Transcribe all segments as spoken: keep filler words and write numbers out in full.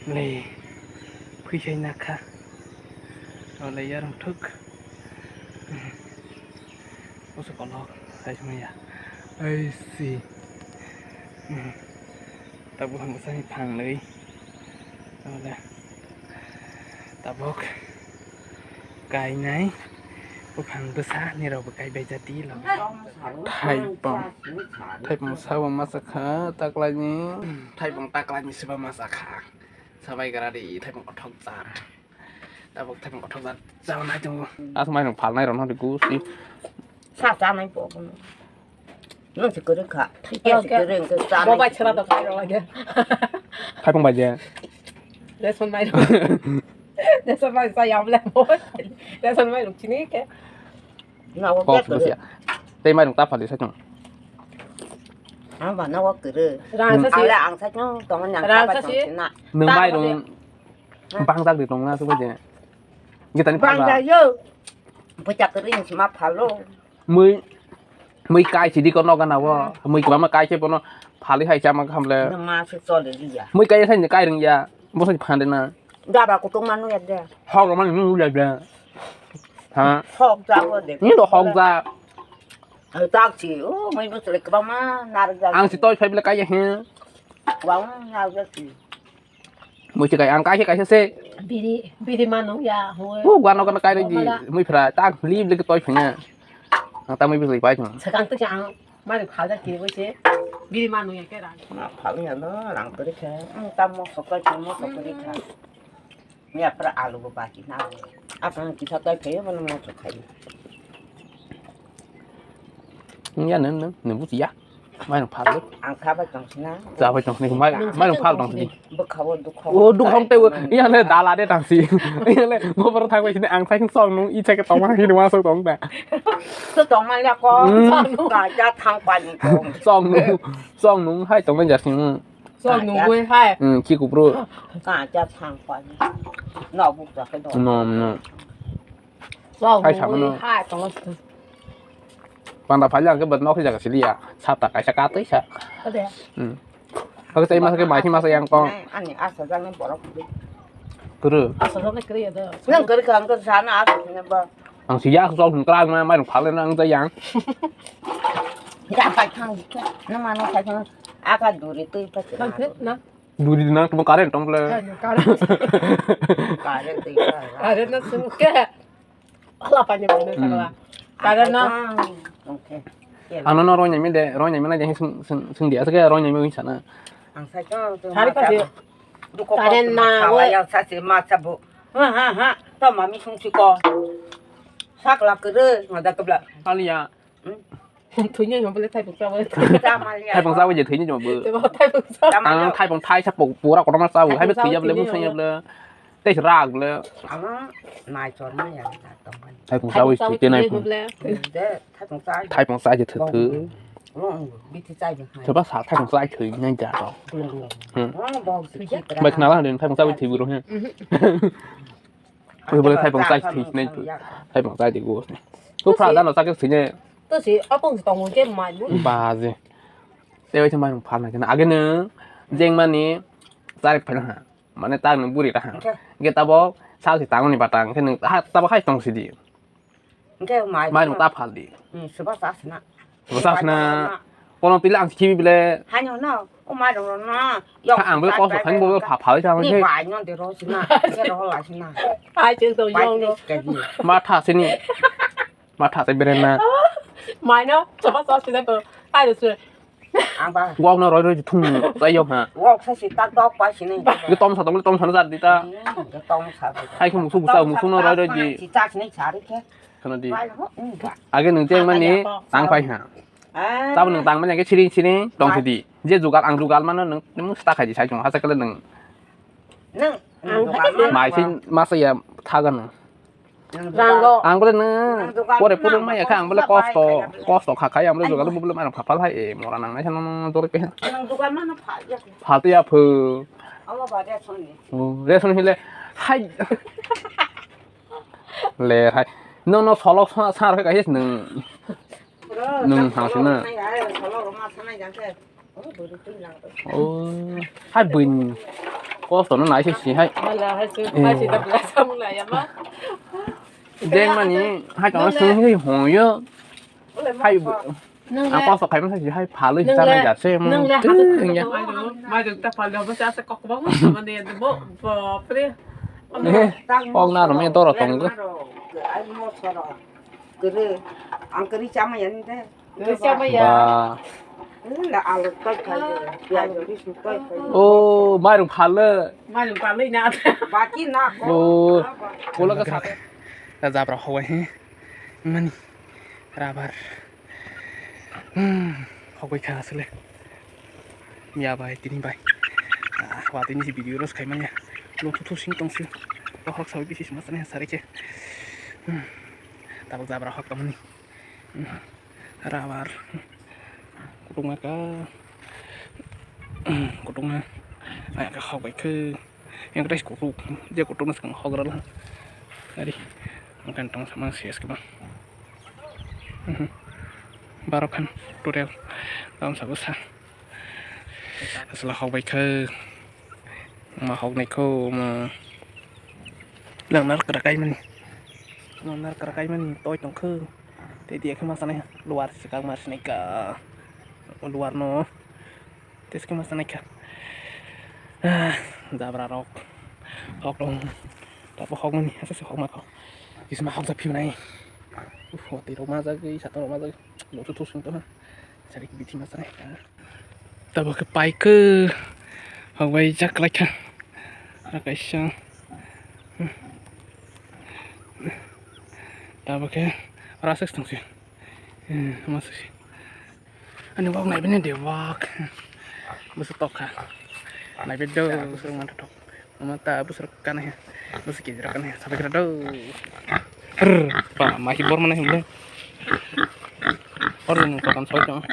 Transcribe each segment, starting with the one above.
Le, phuisai nakha. Ole yarwng thuk. Oso kolok, sai sumaya. Ai si. Tabuk hamsani phangnwi. Ole. Tabuk. Kainai buphang bwsa nirok bo kaibai jati lo. Thaipung, thaipung sabo masa kha taklaini, thaipung taklaini sabo masa kha. Sabai gara di thaipung kothok jar. Tabuk thaipung kothok jar jao nai tongo. Aswk mairung phalnai rok no di gusi. Sa chanai bo. Nwng se kwrwng kha. Tei se kwrwng khe cha. Bo bai chwla tong khai rw lai khe. Khai phung bai je. Ration mairung. Ration mairung cha ya bwle bo. Ration mairung chini khe. Na o kok bek bwsia. Tei mairung ta phali sa chwng. Ang ba na o kwrwng. Rang sa si. Ale ang sa chwng tong nang. Rang sa si. Nwng mairung bangjak di tong na se bo je. Gitani phal ba. Bangja yo. Bwchak kwrwng se ma phalo. Mui, mui kai sidi ko noga nawo. Mui kwbangma kai se bono phali hai chama khamle. Nwng ma se chole liya. Mui kai sai ni kai rwngya. Bo sai phande na. Daba kutung manu ya de. Hok rok mani nung ya de. Ha. Hok ja bo de. Ni do hok ja. Ai tak si. O mui bo chole kwbangma nar ja. Ang si toi phai bile kai he. Wa na ja si. Mui se kai, ang kaisa kaisa se. Biri, biri mano ya, hoi. O gano gano kai regi, mui phra, tak li bile toi phanya. Ang ta mui bile pai thung. Sakang tu ang, mari khalda kiri boi se. Biri mano ya ke rang. Ma phal ya no, rang kiri khe. Ang ta mo sokai, mo sokai kha. Mi apra alu bo baki na. Apa kisa toi khe, mo mo sokai. Ya, nang, nang, nang buti ya. Mairung phal le. Ang kha bai tong sina. Cha bai tong sini, mai, mairung phal tong sini. Bwkha o dukhong. O dukhong te o, iya le dala de tang si. Iya le, mo boro thang bai sini, ang sai song nung, i chake tong ma hini ma so tong da. So tong ma ya ko. Hmm. Ka ja thang pa ni ko. Song nung, song nung hai tong na jar sini. Song nung bai hai. Hmm, ki kupro. Ka ja thang pa ni. No bu ja ke do. No, no. Hai samano. Hai, tongo. Panda phali ang ke bad nok jaga sili ya. Sata kaisa katwi sa. Ade. Hmm. Oke, tei masa ke mai masa yang tong. Ani asa jang ni borok. Kuru. Asa jang ni kri ya da. Nang kri kang ke sana asa ni ba. Ang si ya sok hung kra ma mai phale nang ta yang. Ya pai thang ke. Na mano pai thang. Aka duri tui pa. Nang ke na. Duri nang tong current tong ble. Current. Current twi ka. Current na sung ke. Ala pa ni bang sakla. Current na. Okay. Ano no roi nyami de, roi nyami na jeng sung, sung, sung dia sake roi nyami win sana. Ang sai ko. Hari pa si. Duko current na. Yang sa si ma sa bu. Ha ha ha. To mami sung si ko. Sakla kere ngada kebla. Alia. Hmm? Thwinai hwnba le thaipung chawi. Thaipung chawi je thwinai joma bo. Thaipung chawi. Ang thaipung thaisa pura kotorma chawi. Hai bo thwiya bole, musanya bole. Tei rak bole. Ang nai chorma ya tongmani. Thaipung chawi thwi tenai. Thaipung chawi je thwi thwi. Bithi chawi. Thoba sa thaipung chawi thwinai ja ro. Hmm. Bai khnala den thaipung chawi thwi bro he. Oi bole thaipung chai thwi nai. Thaipung chai di go. Tu phra dano chakhe thwi ne. To si apung tong je mai bu. Ba je. Te oi thai mai phar na kena. Age ne jeng mani chai phai na ha. Mane ta ne buri ta ha. Ge tabo sal si tang ni batang ke ne ha tabo khai tong si di. Hingke mai. Mai rok ta phal di. Hmm, soba sa sina. Soba sa sina. Kono pila ang khibi bile. Hano no, o mai rok no. Ang bile kos thang bo pha phal sa. Ni mai no de ro sina, de ro la sina. Ai cheng to yong no. Ma tha sini. Ma tha se bere na. Mai no, soba sa sina ko. Ai se. Ang ba. Wok no roi roi thung tai yok ha. Wok sa si ta dok pa sini. Ge tom sa tong tom sa na di ta. Hmm, ge tom sa. Hai ke musu busa musu no roi roi di. Si ta sini sari ke. Khana di. Bai ho, hmm, ba. Age nwng teng mani tang phai ha. Ah. Tabo nwng tang mani age siring siring tong si di. Je jugal ang jugal mano nwng, nwng sta khai di sai tong ha sakale nwng. Nwng, nwng jugal mano. Mai sin masa ya thagan nwng. Rango. Ang bole nwng pore purung maya kha, ang bole kosto, kosto kha khai, ang bole joga bole mano phapal hai, e, mora nang nai sa, no, no, no, dori pe. Ang joga mano pha ya. Pha te ya phu. Amo ba de song ni. Oh, de song hile. Hai. Le hai. No, no, solok sa, sa, hai, guys, nwng. Nwng hang sina. Oh, hai buin. Kosto no nai se si hai. Wala hai su, hai su da bla samung la ya ma. Deng mani hai tong sung hi hong yo. Hai bu. Ang kosto khai ma sai si hai phalwi sa nai ja se. Nang le ha. Mai do ta phal do ba sa sa kok ba mo ma ne do bo. Bapre. Kok na ro me doro tong go. Ai mo soro. Kere ang kere chama yan de. Kere chama ya. Ba. Ila alu kai kai. Ya jori su kai kai. Oh, mairung phalle. Mairung phalle na. Baki na ko. Oh. Kola ka sa. Ta jabra hawai he. Mani. Rabar. Hmm. Hawai kha asle. Miya bai, tini bai. Ah, wa tini si video ros khai manya. Lo thu thu sing tong si. Lo hok sawi bisi sima sani sari ke. Hmm. Tabuk jabra hok tamani. Hmm. Rabar. Kutung ka. Hmm. Kutung na. Aya ka hok bai ke. Yang tes kutung. Dia kutung na sekang hok rala. Ari. Makan tong sama si es kebang. Hmm. Baro khan total. Tam sabu sa. Asla hok bai khe. Ma hok nai kho ma. Nang nar kra kai mani. Nang nar kra kai mani toi tong kho. Te dia khe ma sanai luar sikang mar sinai ka. Luar no. Tes khe ma sanai ka. Ah, jabra rok. Hok dong. Tapo hok mani. Asa se hok ma kho. Isma hok ja phiu nai. Uf, hoti rok ma jagwi, satong rok ma jagwi. Lo thu thu sung to ha. Sari bithi ma sanai ka. Tabuk khe paikhe hok bai jak lai kha. Aro kaisa. Tabuk khe aro aswk tong si. Maswk si. Ani wak nai bini de wak. Bwswk tok kha. Nai bini do bwswk man tok. Ama ta bwswk kana he. Bwswk kejra kana he. Sabai kra do. Rrr, ba, ma hi bor mana himle. Or ni tokan soi tong.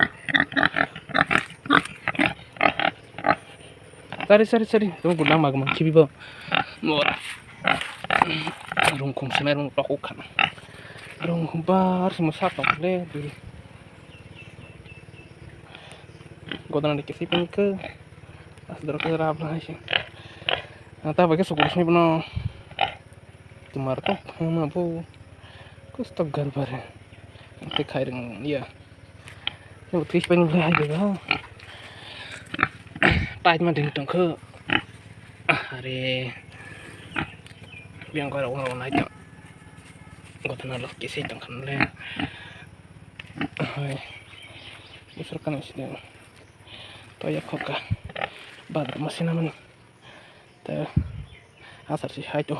Sari, sari, sari. Tong gudang mag mang khibi bo. Mora. Rung khum sinai rung tok khana. Rung khum bar sima sa tong le duri. Godana de kesi pengke. As dorok ke rap na hai se. Ata bage sukul sini bono. Tumar to phangma bo. Kusto gar bare. Te khai reng ya. Ni tris pani bole hai de ha. Tait ma ding tong kho. Are. Biang ko rong rong nai to. Godana lo kesi tong khan le. Hai. Bwswk kana sida. Toya khoka. Badar masina mani. Te asar si hai to.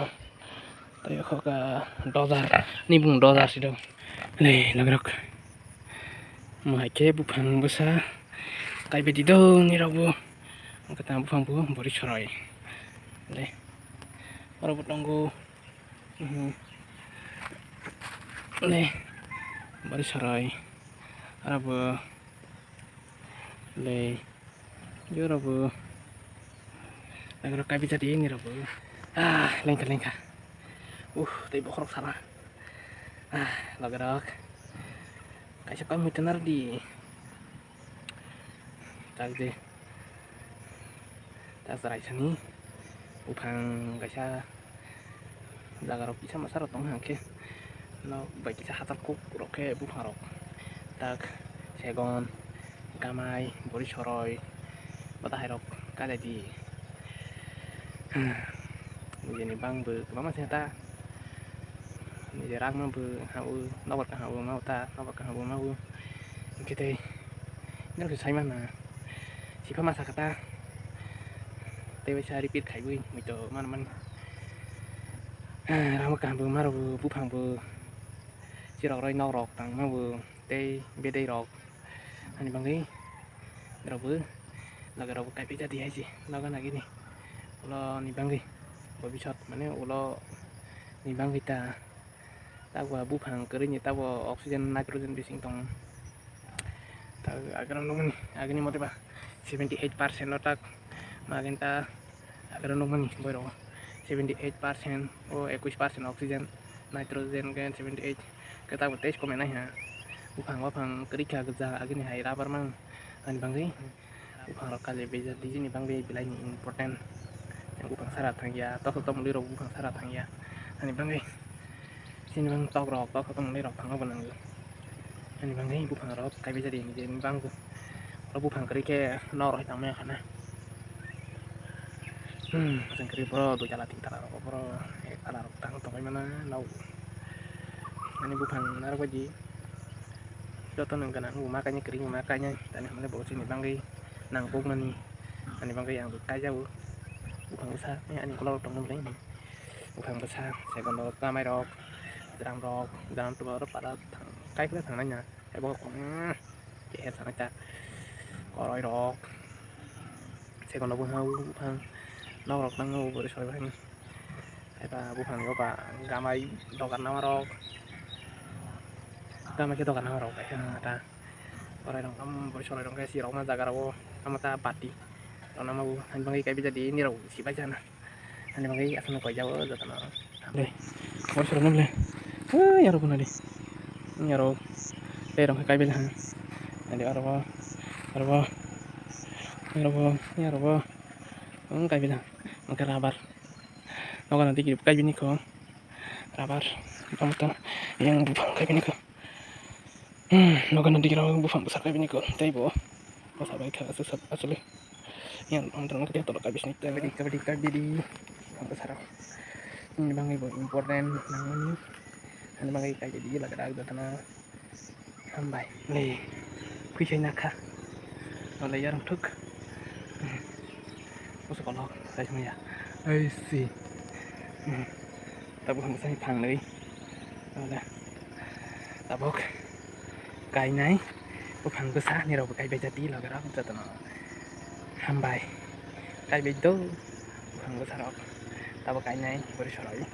Toya khoka dojar. Ni bung dojar sido. Le logrok. Mo hai khe buphang bwsa. Kai bedi do ni rok bo. Ang kata buphang bo bori sorai. Le. Oro bo tongo. Mhm. Le. Bori sorai. Oro bo. Le. Jora bo. Lagro kabi jadi ini rok bo. Ah, lengka lengka. Uh, tei bokhorok sana. Ah, lagro. Kaisa kam mutenar di. Tak de. Tak serai sani. Buphang kaisa. Jaga rok kisa masa rok tong hang khe nok bai kisa hatal kuk rok khe buphang rok tak segon kamai bori soroi bata hai rok kale di nijeni bang bo kwbangma se ta nije rak ma bo ha o nobar kaham bo ma o ta nobar kaham bo ma o hingke tei nok se sai mana sipha masa kata tei waisa repeat khaiwi muitu mano mani. Rama kaham bo ma rok bo buphang bo chirok roi nok rok tang ma bo tei bedei rok ani bangwi rok bo loge rok bo kaipijadi hai se loge nagini ulo ni bangwi bobisot mane ulo ni bangwi ta. Takwa buphang kwrwini tabo oxygen nitrogen bising tongo. Tak agro nukmani agini mote ba seventy eight percent no tak magenta agro nukmani boiro seventy eight percent o ekwis percent oxygen nitrogen ke seventy eight ke takbo tei kome nai ha buphang buphang kwrwi kha gwja agini hai rubber mang ani bangwi. Buphang rok kali beja dijini bangwi belai ni important. Buphang sara thangya, tok tok tongmani rok buphang sara thangya. Ani bagwi chini bang tok rok, tok tok tongmani rok thangma bo nango. Ani bagwi buphang rok kaibai jadi, ani je bang o buphang kwrwi khe nok rok tangmani khana. Hmm, chwng kwrwi boro dui tala tin tala rok, boro ek tala rok tang tongwi mano nok. Ani buphang narwkbaidi jotono gwnang, ma kainwi kwrwi ma kainwi, tani hwnle bo chini bagwi nang bukmani. Ani bagwi ang bo kaijago. Buphang bwsa ani ukulok rok tongmani. Buphang bwsa, sekondo tamai rok, jwrang rok, jwrang tubo oro para thang, kaikhe thangnaina. Ebo, mm, kehe sana ta koroi rok. Sekondo buphang, buphang nok rok nang bo bwrwi soi bai. Eba buphang yo ba gamai dogar nama rok. Gamai khe dogar nama rok kaisa ta. Koroi rok, am, bwrwi soi rok khe si rok ma jaga rok o. Ama ta bati. Rok nama bo, ani bagwi kaibai jadi nirok si bai jana. Ani bagwi aswkno koi jabo jotono. Dei, bwrwi soi rok nang le. Ui, aro bo nadi. Aro. Tei rok kaibai ha. Nadi aro bo. Aro bo. Aro bo. Aro bo. Ang kaibai ha. Ang khe rubber. Nogo nadi kaibai ni kho. Rubber. Tamo to. Yang buphang kaibai ni kho. Hmm, nogo nadi kho buphang bwsa kaibai ni kho. Tei bo. Bwsa bai kha aswk aswk. Yang ang tong khe tolo kaibai sini. Kabadi, kabadi, kabadi. Buphang bwsa rok. Ini bagwi bo important nangmani. Ani bagwi kaibai di laga rak jatana. Hambai. Nei. Khuisai nakha. Wala yarwng thuk. Bwsa kolok. Sai maya. Ai si. Tabuk hamsai thangnai. Wala. Tabuk. Kainai. Buphang bwsa nirok bo kaibai jati loge rok jotono. Hambai. Kaibai do. Buphang bwsa rok. Tabuk kainai. Bwrwi soroi.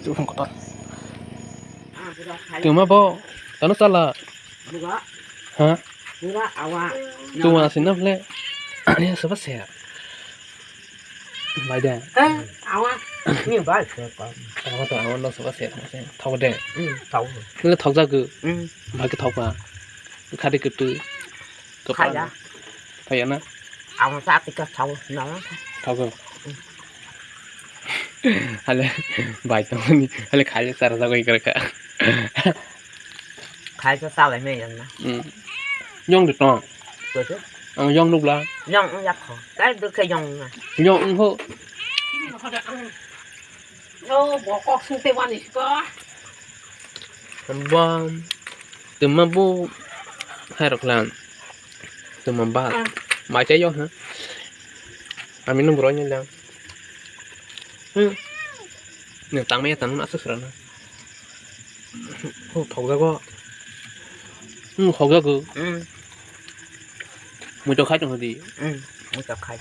Buphang kotor. Tuma bo, tano sala. Ha? Tuma sina ble. Ani soba se. Bai de. Awa. Ni bai se ko. Awa to awa no soba se. Thok de. Hmm, thok. Nile thok jago. Hmm. Bai ke thok ba. Khadi kutu. Khaya. Khaya na. Ang sa ti ka thau na. Thau ko. Hale bai to ni hale khale sar sa ko ikra ka. Khai sa sa lai me yang na. Yong de to. Ko se. Ang yong nuk la. Yong ya kho. Kai du ke yong na. Yong ho. Yo, bo kok sung te wani ko. Bam. Tuma bu hai rok lan. Tuma ba. Mai te yo ha. Ami nung bro ni lang. Hmm. Ni tang me tang na sa sura na. Ho thok jago. Hmm, thok jago. Hmm. Mui to khai tong di. Hmm. Mui to khai.